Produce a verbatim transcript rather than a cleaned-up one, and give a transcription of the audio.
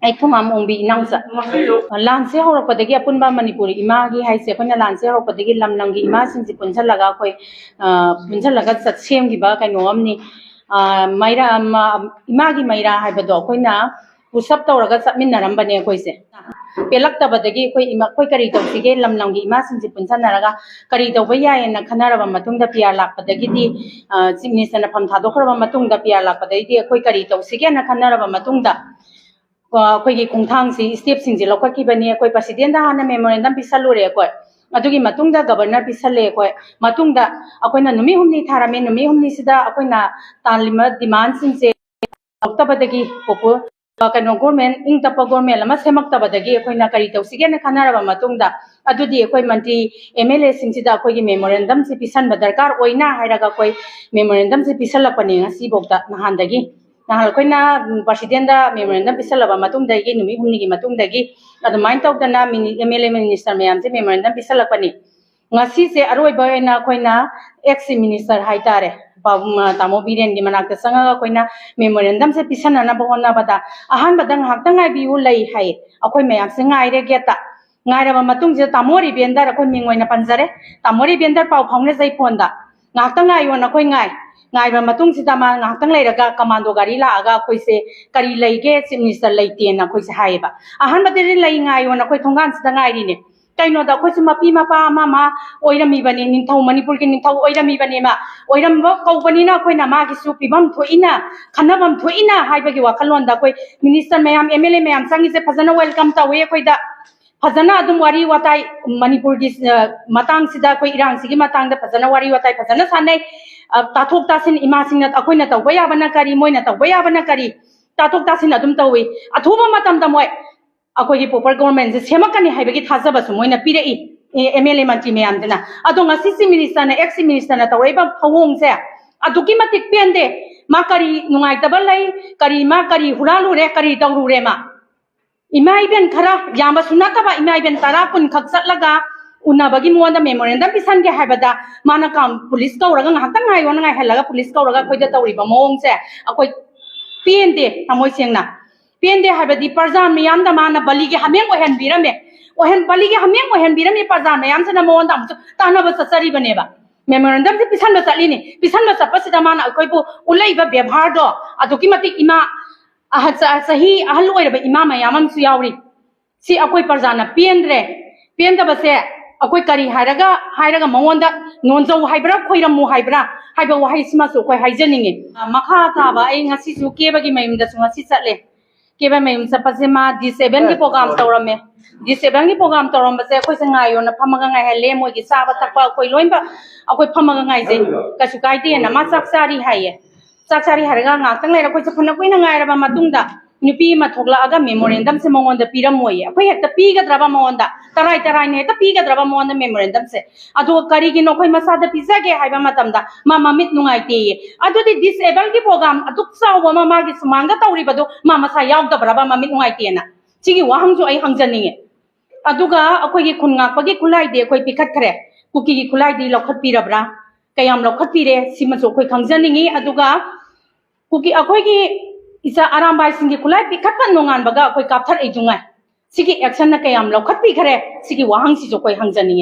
ꯑꯩ ꯊꯣꯉꯥꯝ ꯑꯣꯡꯕꯤ ꯏꯅꯥꯎꯆꯥ꯫ ꯂꯥꯟꯁꯦ ꯍꯧꯔꯛꯄꯗꯒꯤ ꯑꯄꯨꯟꯕ ꯃꯅꯤꯄꯨꯔ ꯏꯃꯥꯒꯤ ꯍꯥꯏꯁꯦ, ꯑꯩꯈꯣꯏꯅ ꯂꯥꯟꯁꯦ ꯍꯧꯔꯛꯄꯗꯒꯤ ꯂꯝ ꯂꯝꯒꯤ ꯏꯃꯥꯁꯤꯡꯁꯦ ꯄꯨꯟꯁꯜꯂꯒ ꯑꯩꯈꯣꯏ, ꯑ, ꯄꯨꯟꯁꯜꯂꯒ ꯆꯠ-, ꯁꯦꯝꯈꯤꯕ ꯀꯩꯅꯣ ꯑꯃꯅꯤ꯫ ꯑ, ꯃꯩꯔꯥ, ꯃ-, ꯏꯃꯥꯒꯤ ꯃꯩꯔꯥ ꯍꯥꯏꯕꯗꯣ ꯑꯩꯈꯣꯏꯅ push up ꯇꯧꯔꯒ ꯆꯠꯃꯤꯟꯅꯔꯝꯕꯅꯦ ꯑꯩꯈꯣꯏꯁꯦ꯫ ꯄꯦꯜꯂꯛꯇꯕꯗꯒꯤ ꯑꯩꯈꯣꯏ ꯏꯃꯥ, ꯑꯩꯈꯣꯏ ꯀꯔꯤ ꯇꯧꯁꯤꯒꯦ, ꯂꯝ ꯂꯝꯒꯤ ꯏꯃꯥꯁꯤꯡꯁꯦ ꯄꯨꯟꯁꯟꯅꯔꯒ ꯀꯔꯤ ꯇꯧꯕ ꯌꯥꯏꯌꯦꯅ ꯈꯟꯅꯔꯕ ꯃꯇꯨꯡꯗ, P R ꯂꯥꯛꯄꯗꯒꯤꯗꯤ, ꯑ, Chief Ministerꯅ ꯐꯝ ꯊꯥꯗꯣꯛꯈ꯭ꯔꯕ ꯃꯇꯨꯡꯗ, P R ꯂꯥꯛꯄꯗꯒꯤꯗꯤ ꯑꯩꯈꯣꯏ ꯀꯔꯤ ꯇꯧꯁꯤꯒꯦꯅ ꯈꯟꯅꯔꯕ ꯃꯇꯨꯡꯗ, ꯑ, ꯑꯩꯈꯣꯏꯒꯤ ꯈꯣꯡꯊꯥꯡꯁꯤ, stepꯁꯤꯡꯁꯤ ꯂꯧꯈꯠꯈꯤꯕꯅꯤ꯫ ꯑꯩꯈꯣꯏ Presidentꯗ ꯍꯥꯟꯅ memorandum ꯄꯤꯁꯜꯂꯨꯔꯦ ꯑꯩꯈꯣꯏ꯫ ꯑꯗꯨꯒꯤ ꯃꯇꯨꯡꯗ Governor ꯄꯤꯁꯜꯂꯦ ꯑꯩꯈꯣꯏ꯫ ꯃꯇꯨꯡꯗ ꯑꯩꯈꯣꯏꯅ ꯅꯨꯃꯤꯠ ꯍꯨꯝꯅꯤ ꯊꯥꯔꯝꯃꯤ꯫ ꯅꯨꯃꯤꯠ ꯍꯨꯝꯅꯤꯁꯤꯗ ꯑꯩꯈꯣꯏꯅ ꯇꯥꯜꯂꯤꯕ demandꯁꯤꯡꯁꯦ ꯇꯧꯔꯛꯇꯕꯗꯒꯤ, ꯄꯣꯄꯨ-, ꯑ, ꯀꯩꯅꯣ, government, ꯏꯪ ꯇꯞꯄ government ꯑꯃ ꯁꯦꯝꯃꯛꯇꯕꯗꯒꯤ ꯑꯩꯈꯣꯏꯅ ꯀꯔꯤ ꯇꯧꯁꯤꯒꯦꯅ ꯈꯟꯅꯔꯕ ꯃꯇꯨꯡꯗ, ꯑꯗꯨꯗꯤ ꯑꯩꯈꯣꯏ ꯃꯟꯇ꯭ꯔꯤ, MLAꯁꯤꯡꯁꯤꯗ ꯑꯩꯈꯣꯏꯒꯤ memorandumꯁꯤ ꯄꯤꯁꯟꯕ ꯗꯔꯀꯥꯔ ꯑꯣꯏꯅ ꯍꯥꯏꯔꯒ ꯑꯩꯈꯣꯏ memorandumꯁꯤ ꯄꯤꯁꯜꯂꯛꯄꯅꯦ ꯉꯁꯤꯐꯥꯎꯗ, ꯅꯍꯥꯟꯗꯒꯤ꯫ ꯅꯍꯥꯟ ꯑꯩꯈꯣꯏꯅ, ꯎꯝ, Presidentꯗ memorandum ꯄꯤꯁꯜꯂꯕ ꯃꯇꯨꯡꯗꯒꯤ, ꯅꯨꯃꯤꯠ ꯍꯨꯝꯅꯤꯒꯤ ꯃꯇꯨꯡꯗꯒꯤ ꯑꯗꯨꯃꯥꯏꯅ ꯇꯧꯗꯅ ꯃꯤꯅꯤ-, MLA minister ꯃꯌꯥꯝꯁꯦ memorandum ꯄꯤꯁꯜꯂꯛꯄꯅꯤ꯫ ꯉꯁꯤꯁꯦ ꯑꯔꯣꯏꯕ ꯑꯣꯏꯅ ꯑꯩꯈꯣꯏꯅ ex minister ꯍꯥꯏꯇꯥꯔꯦ, ꯄꯥꯕꯨꯡ, ꯑ, ꯇꯥꯃꯣ ꯕꯤꯔꯦꯟꯒꯤ ꯃꯅꯥꯛꯇ ꯆꯪꯉꯒ ꯑꯩꯈꯣꯏꯅ memorandumꯁꯦ ꯄꯤꯁꯟꯅꯅꯕ ꯍꯣꯠꯅꯕꯗ, "ꯑꯍꯥꯟꯕꯗ ꯉꯥꯏꯍꯥꯛꯇꯪ ꯉꯥꯏꯕꯤꯌꯨ, ꯂꯩ," ꯍꯥꯏꯌꯦ꯫ ꯑꯩꯈꯣꯏ ꯃꯌꯥꯝꯁꯦ ꯉꯥꯏꯔꯦ gateꯇ꯫ ꯉꯥꯏꯔꯕ ꯃꯇꯨꯡꯁꯤꯗ ꯇꯥꯃꯣ ꯔꯤꯕꯦꯟꯗꯔ, ꯑꯩꯈꯣꯏ ꯃꯤꯡ ꯑꯣꯏꯅ ꯄꯟꯖꯔꯦ, ꯇꯥꯃꯣ ꯔꯤꯕꯦꯟꯗꯔ ꯄꯥꯎ ꯐꯥꯎꯅꯖꯩ phoneꯗ꯫ ꯉꯥꯏꯍꯥꯛꯇꯪ ꯉꯥꯏꯌꯣꯅ ꯑꯩꯈꯣꯏ ꯉꯥꯏ꯫ ꯉꯥꯏꯕ ꯃꯇꯨꯡꯁꯤꯗ ꯃꯥ ꯉꯥꯏꯍꯥꯛꯇꯪ ꯂꯩꯔꯒ commando ꯒꯥꯔꯤ ꯂꯥꯛꯑꯒ ꯑꯩꯈꯣꯏꯁꯦ, "ꯀꯔꯤ ꯂꯩꯒꯦ, Chief Minister ꯂꯩꯇꯦꯅ?" ꯑꯩꯈꯣꯏꯁꯦ ꯍꯥꯏꯌꯦꯕ꯫ ꯑꯍꯥꯟꯕꯗꯗꯤ ꯂꯩ ꯉꯥꯏꯌꯣꯅ ꯑꯩꯈꯣꯏ ꯊꯣꯡꯒꯥꯟꯁꯤꯗ ꯉꯥꯏꯔꯤꯅꯦ꯫ ꯀꯩꯅꯣꯗ ꯑꯩꯈꯣꯏꯁꯨ ꯃꯄꯤ ꯃꯄꯥ ꯑꯃ ꯑꯃ ꯑꯣꯏꯔꯝꯃꯤꯕꯅꯤ, ꯅꯤꯡꯊꯧ, ꯃꯅꯤꯄꯨꯔꯒꯤ ꯅꯤꯡꯊꯧ ꯑꯣꯏꯔꯝꯃꯤꯕꯅꯦꯕ꯫ ꯑꯣꯏꯔꯝꯕ ꯀꯧꯕꯅꯤꯅ ꯑꯩꯈꯣꯏꯅ ꯃꯥꯒꯤꯁꯨ ꯄꯤꯐꯝ ꯊꯣꯛꯏꯅ, ꯈꯟꯅꯐꯝ ꯊꯣꯛꯏꯅ ꯍꯥꯏꯕꯒꯤ ꯋꯥꯈꯜꯂꯣꯟꯗ ꯑꯩꯈꯣꯏ minister ꯃꯌꯥꯝ, MLA ꯃꯌꯥꯝ ꯆꯪꯉꯤꯁꯦ ꯐꯖꯅ welcome ꯇꯧꯏ ꯑꯩꯈꯣꯏꯗ꯫ ꯐꯖꯅ ꯑꯗꯨꯝ ꯋꯥꯔꯤ ꯋꯥꯇꯥꯏ, ꯃꯅꯤꯄꯨꯔꯒꯤ, ꯑ, ꯃꯇꯥꯡꯁꯤꯗ, ꯑꯩꯈꯣꯏ ꯏꯔꯥꯡꯁꯤꯒꯤ ꯃꯇꯥꯡꯗ ꯐꯖꯅ ꯋꯥꯔꯤ ꯋꯥꯇꯥꯏ ꯐꯖꯅ ꯁꯥꯟꯅꯩ꯫ ꯑ, ꯇꯥꯊꯣꯛ ꯇꯥꯁꯤꯟ, ꯏꯃꯥꯁꯤꯡꯅ ꯑꯩꯈꯣꯏꯅ ꯇꯧꯕ ꯌꯥꯕꯅ ꯀꯔꯤ, ꯃꯣꯏꯅ ꯇꯧꯕ ꯌꯥꯕꯅ ꯀꯔꯤ, ꯇꯥꯊꯣꯛ ꯇꯥꯁꯤꯟ ꯑꯗꯨꯝ ꯇꯧꯏ꯫ ꯑꯊꯨꯕ ꯃꯇꯝꯗ ꯃꯣꯏ ꯑꯩꯈꯣꯏꯒꯤ proper governmentꯁꯦ ꯁꯦꯝꯃꯛꯀꯅꯤ ꯍꯥꯏꯕꯒꯤ ꯊꯥꯖꯕꯁꯨ ꯃꯣꯏꯅ ꯄꯤꯔꯛꯏ, ꯑꯦ, MLA ꯃꯟꯇ꯭ꯔꯤ ꯃꯌꯥꯝꯗꯨꯅ꯫ ꯑꯗꯣ ꯉꯁꯤ Chief Ministerꯅ, ex Chief Ministerꯅ ꯇꯧꯔꯛꯏꯕ ꯊꯧꯑꯣꯡꯁꯦ ꯑꯗꯨꯛꯀꯤ ꯃꯇꯤꯛ ꯄꯦꯟꯗꯦ꯫ ꯃꯥ ꯀꯔꯤ ꯅꯨꯡꯉꯥꯏꯇꯕ ꯂꯩ, ꯀꯔꯤ, ꯃꯥ ꯀꯔꯤ ꯍꯨꯔꯥꯜꯂꯨꯔꯦ, ꯀꯔꯤ ꯇꯧꯔꯨꯔꯦ ꯃꯥ? ꯏꯃꯥ ꯏꯕꯦꯟ ꯈꯔ, ꯌꯥꯝꯕꯁꯨ ꯅꯠꯇꯕ, ꯏꯃꯥ ꯏꯕꯦꯟ ꯇꯔꯥ ꯀꯨꯟ ꯈꯛ ꯆꯠꯂꯒ ꯎꯅꯕꯒꯤ ꯃꯉꯣꯟꯗ memorandum ꯄꯤꯁꯟꯒꯦ ꯍꯥꯏꯕꯗ, ꯃꯥꯅ ꯀꯥꯝ-, police ꯀꯧꯔꯒ, ꯉꯥꯏꯍꯥꯛꯇꯪ ꯉꯥꯏꯌꯣꯅ ꯉꯥꯏꯍꯜꯂꯒ police ꯀꯧꯔꯒ ꯑꯩꯈꯣꯏꯗ ꯇꯧꯔꯤꯕ ꯃꯑꯣꯡꯁꯦ ꯑꯩꯈꯣꯏ ꯄꯦꯟꯗꯦ, ꯊꯃꯣꯏ ꯁꯦꯡꯅ꯫ ꯄꯦꯟꯗꯦ ꯍꯥꯏꯕꯗꯤ ꯄ꯭ꯔꯖꯥ ꯃꯤꯌꯥꯝꯗ ꯃꯥꯅ ꯕꯂꯤꯒꯤ ꯍꯥꯃꯦꯡ ꯑꯣꯏꯍꯟꯕꯤꯔꯝꯃꯦ꯫ ꯑꯣꯏꯍꯟ-, ꯕꯂꯤꯒꯤ ꯍꯥꯃꯦꯡ ꯑꯣꯏꯍꯟꯕꯤꯔꯝꯃꯤ ꯄ꯭ꯔꯖꯥ ꯃꯌꯥꯝꯁꯤꯅ ꯃꯉꯣꯟꯗ ꯑꯃꯨꯛꯁꯨ ꯇꯥꯟꯅꯕ ꯆꯠꯆꯔꯤꯕꯅꯦꯕ꯫ ꯃꯦꯃꯣꯔꯦꯟꯗꯝꯁꯦ ꯄꯤꯁꯟꯕ ꯆꯠꯂꯤꯅꯤ꯫ ꯄꯤꯁꯟꯕ ꯆꯠꯄꯁꯤꯗ ꯃꯥꯅ ꯑꯩꯈꯣꯏꯕꯨ ꯎꯠꯂꯛꯏꯕ ꯕꯦꯕꯥꯔꯗꯣ ꯑꯗꯨꯛꯀꯤ ꯃꯇꯤꯛ ꯏꯃꯥ, ꯑꯍ-, ꯆ-, ꯆꯍꯤ ꯑꯍꯜ ꯑꯣꯏꯔꯕ ꯏꯃꯥ ꯃꯌꯥꯝ ꯑꯃꯁꯨ ꯌꯥꯎꯔꯤ꯫ ꯁꯤ ꯑꯩꯈꯣꯏ ꯄ꯭ꯔꯖꯥꯅ ꯄꯦꯟꯗ꯭ꯔꯦ꯫ ꯄꯦꯟꯗꯕꯁꯦ ꯑꯩꯈꯣꯏ ꯀꯔꯤ ꯍꯥꯏꯔꯒ, ꯍꯥꯏꯔꯒ ꯃꯉꯣꯟꯗ ꯅꯣꯟꯖꯧ ꯍꯥꯏꯕ꯭ꯔꯥ, ꯈꯣꯏꯔꯝꯃꯨ ꯍꯥꯏꯕ꯭ꯔꯥ ꯍꯥꯏꯕ ꯋꯥꯍꯩꯁꯤꯃꯁꯨ ꯑꯩꯈꯣꯏ ꯍꯥꯏꯖꯅꯤꯡꯉꯤ꯫ ꯑ, ꯃꯈꯥ ꯇꯥꯕ ꯑꯩ ꯉꯁꯤꯁꯨ ꯀꯦꯕꯒꯤ ꯃꯌꯨꯝꯗꯁꯨ ꯉꯁꯤ ꯆꯠꯂꯦ꯫ ꯀꯦꯕ ꯃꯌꯨꯝ ꯆꯠꯄꯁꯦ ꯃꯥ ꯗꯤꯁꯦꯕꯜꯒꯤ ꯄ꯭ꯔꯣꯒꯥꯝ ꯇꯧꯔꯝꯃꯦ꯫ ꯗꯤꯁꯦꯕꯜꯒꯤ ꯄ꯭ꯔꯣꯒꯥꯝ ꯇꯧꯔꯝꯕꯁꯦ ꯑꯩꯈꯣꯏꯁꯦ ꯉꯥꯏꯌꯣꯅ ꯐꯝꯃꯒ ꯉꯥꯏꯍꯜꯂꯦ꯫ ꯃꯣꯏꯒꯤ ꯆꯥꯕ ꯊꯛꯄ ꯑꯩꯈꯣꯏ ꯂꯣꯏꯅꯃꯛ ꯑꯩꯈꯣꯏ ꯐꯝꯃꯒ ꯉꯥꯏꯖꯩ꯫ ꯀꯩꯁꯨ ꯀꯥꯏꯗꯦꯅ꯫ ꯃꯥ ꯆꯥꯛ ꯆꯥꯔꯤ ꯍꯥꯏꯌꯦ꯫ ꯆꯥꯛ ꯆꯥꯔꯤ ꯍꯥꯏꯔꯒ ꯉꯥꯏꯍꯥꯛꯇꯪ ꯂꯩꯔ ꯑꯩꯈꯣꯏꯁꯦ ꯐꯅ ꯀꯨꯏꯅ ꯉꯥꯏꯔꯕ ꯃꯇꯨꯡꯗ ꯅꯨꯄꯤ ꯑꯃ ꯊꯣꯛꯂꯛꯑꯒ ꯃꯦꯃꯣꯔꯦꯟꯗꯝꯁꯦ ꯃꯉꯣꯟꯗ ꯄꯤꯔꯝꯃꯣꯏꯌꯦ꯫ ꯑꯩꯈꯣꯏ ꯍꯦꯛꯇ ꯄꯤꯒꯗ꯭ꯔꯕ ꯃꯉꯣꯟꯗ? ꯇꯔꯥꯏ ꯇꯔꯥꯏꯅ ꯍꯦꯛꯇ ꯄꯤꯒꯗ꯭ꯔꯕ ꯃꯉꯣꯟꯗ ꯃꯦꯃꯣꯔꯦꯟꯗꯝꯁꯦ? ꯑꯗꯨꯒ ꯀꯔꯤꯒꯤꯅꯣ ꯑꯩꯈꯣꯏ ꯃꯁꯥꯗ ꯄꯤꯖꯒꯦ ꯍꯥꯏꯕ ꯃꯇꯝꯗ ꯃꯥ ꯃꯃꯤꯠ ꯅꯨꯡꯉꯥꯏꯇꯦꯌꯦ꯫ ꯑꯗꯨꯗꯤ ꯗꯤꯁꯦꯕꯜꯒꯤ ꯄ꯭ꯔꯣꯒꯥꯝ ꯑꯗꯨꯛ ꯆꯥꯎꯕ ꯑꯃ ꯃꯥꯒꯤ ꯁꯨꯃꯥꯡꯗ ꯇꯧꯔꯤꯕꯗꯨ ꯃꯥ ꯃꯁꯥ ꯌꯥꯎꯗꯕ꯭ꯔꯕ ꯃꯃꯤꯠ ꯅꯨꯡꯉꯥꯏꯇꯦꯅ? ꯁꯤꯒꯤ ꯋꯥꯍꯪꯁꯨ ꯑꯩ ꯍꯪꯖꯅꯤꯡꯉꯦ꯫ ꯑꯗꯨꯒ ꯑꯩꯈꯣꯏꯒꯤ ꯈꯨꯟ ꯉꯥꯛꯄꯒꯤ ꯈꯨꯠꯂꯥꯏꯗꯤ ꯑꯩꯈꯣꯏ ꯄꯤꯈꯠꯈ꯭ꯔꯦ꯫ ꯀꯨꯀꯤꯒꯤ ꯈꯨꯠꯂꯥꯏꯗꯤ ꯂꯧꯈꯠꯄꯤꯔꯕ꯭ꯔꯥ? ꯀꯌꯥꯝ ꯂꯧꯈꯠꯄꯤꯔꯦ? ꯁꯤꯃꯁꯨ ꯑꯩꯈꯣꯏ ꯈꯪꯖꯅꯤꯡꯉꯤ꯫ ꯑꯗꯨꯒ ꯀꯨꯀꯤ, ꯑꯩꯈꯣꯏꯒꯤ ꯏꯆꯥ ꯑꯔꯥꯝꯕꯥꯏꯁꯤꯡꯒꯤ ꯈꯨꯠꯂꯥꯏ ꯄꯤꯈꯠꯄ ꯅꯣꯡꯉꯥꯟꯕꯒ ꯑꯩꯈꯣꯏ ꯀꯥꯞꯊꯔꯛꯏꯗꯨꯉꯥꯏ꯫ ꯁꯤꯒꯤ ꯑꯦꯛꯁꯟꯅ ꯀꯌꯥꯝ ꯂꯧꯈꯠꯄꯤꯈꯔꯦ? ꯁꯤꯒꯤ ꯋꯥꯍꯪꯁꯤꯁꯨ ꯑꯩꯈꯣꯏ ꯍꯪꯖꯅꯤꯡꯉꯤ꯫